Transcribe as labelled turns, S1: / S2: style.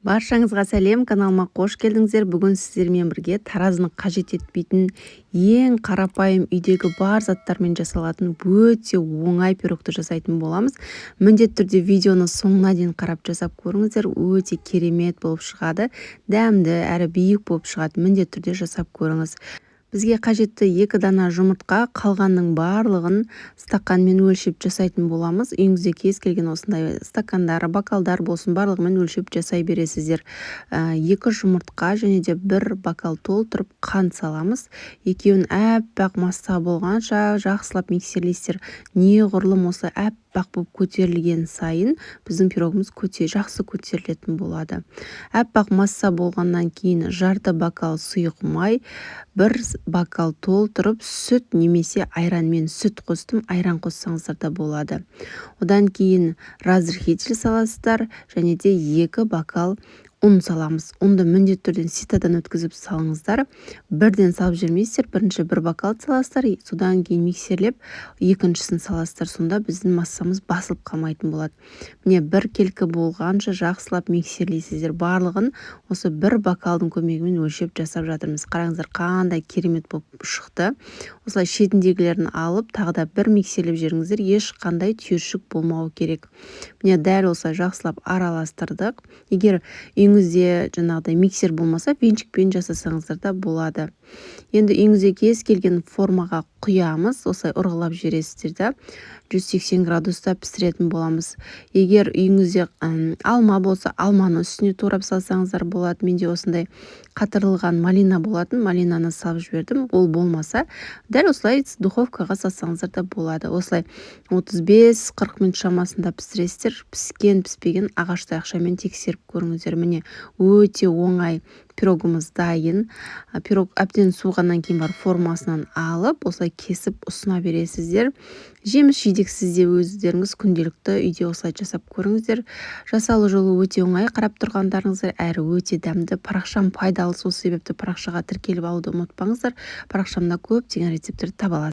S1: Баршаңызға сәлем! Каналыма қош келдіңіздер! Бүгін сіздермен бірге таразыны қажет етпейтін, ең қарапайым, үйдегі бар заттармен жасалатын өте оңай пирогты жасайтын боламыз. Міндетті түрде видеоны соңына дейін қарап, жасап көріңіздер. Өте керемет болып шығады, дәмді әрі биік болып шығады. Міндетті түрде жасап көріңіз. Бізге қажетті: екі дана жұмыртқа. Қалғанның барлығын стаканмен өлшеп жасайтын боламыз. Үйіңізде кез келген осындай стакандар, бокалдар болсын, барлығымен өлшеп жасай бересіздер. Екі жұмыртқа және де бір бокал толтырып қант саламыз. Екеуін әппақ масса болғанша жақсылап миксерлейсіздер. Неғұрлым осылай әппақ болып көтерілген сайын, біздің пирогымыз көте жақсы көтерілетін болады. Әппақ масса болғаннан кейін жарты бокал сұйық май, бір бокал толтырып сүт немесе айран. Мен сүт қостым, айран қоссаңыздар да болады. Одан кейін разрыхлитель саласыздар және де 2 бокал ұн саламыз. Ұнды міндетті түрде ситодан өткізіп салыңыздар, бірден салып жібермейсіздер. Бірінші бір бокал саласыздар, содан кейін миксерлеп екіншісін саласыздар. Сонда біздің массамыз басылып қалмайтын болады. Міне, біркелкі болғанша жақсылап миксерлейсіздер. Барлығын осы бір бокалдың көмегімен өлшеп жасап жатырмыз. Қараңыздар, қандай керемет болып шықты. Осылай шетіндегілерін алып, тағы да бір миксерлеп жіберіңіздер. Ешқандай түйіршік болмауы керек. Міне, дәл осылай жақсылап араластырдық. Егер үйіңізде жаңағыдай миксер болмаса, венчикпен жасасаңыздар да болады. Енді үйіңізде кез келген формаға құямыз. Осылай ұрғылап жібересіздер да, 180 градуста пісіретін боламыз. Егер үйіңізде алма болса, алманы үстіне турап салсаңыздар болады. Менде осындай қатырылған малина болатын, малинаны салып жібердім. Ол болмаса, дәл осылай духовкаға салсаңыздар да болады. Осылай 35-40 минут шамасында пісіресіздер. Піскен піспеген ағаш таяқшамен тексеріп көріңіздер. Міне, өте оңай пирогымыз дайын. Пирог әбден суығаннан кейін барып, формасынан алып, осылай кесіп ұсына бересіздер. Жеміс жидексіз де өздеріңіз күнделікті үйде осылай жасап көріңіздер. Жасалу жолы өте оңай, қарап тұрғандарыңыздар, әрі өте дәмді. Парақшам пайдалы, сол себепті парақшаға тіркеліп алуды ұмытпаңыздар. Парақшамда көптеген рецепттерді таба аласыздар.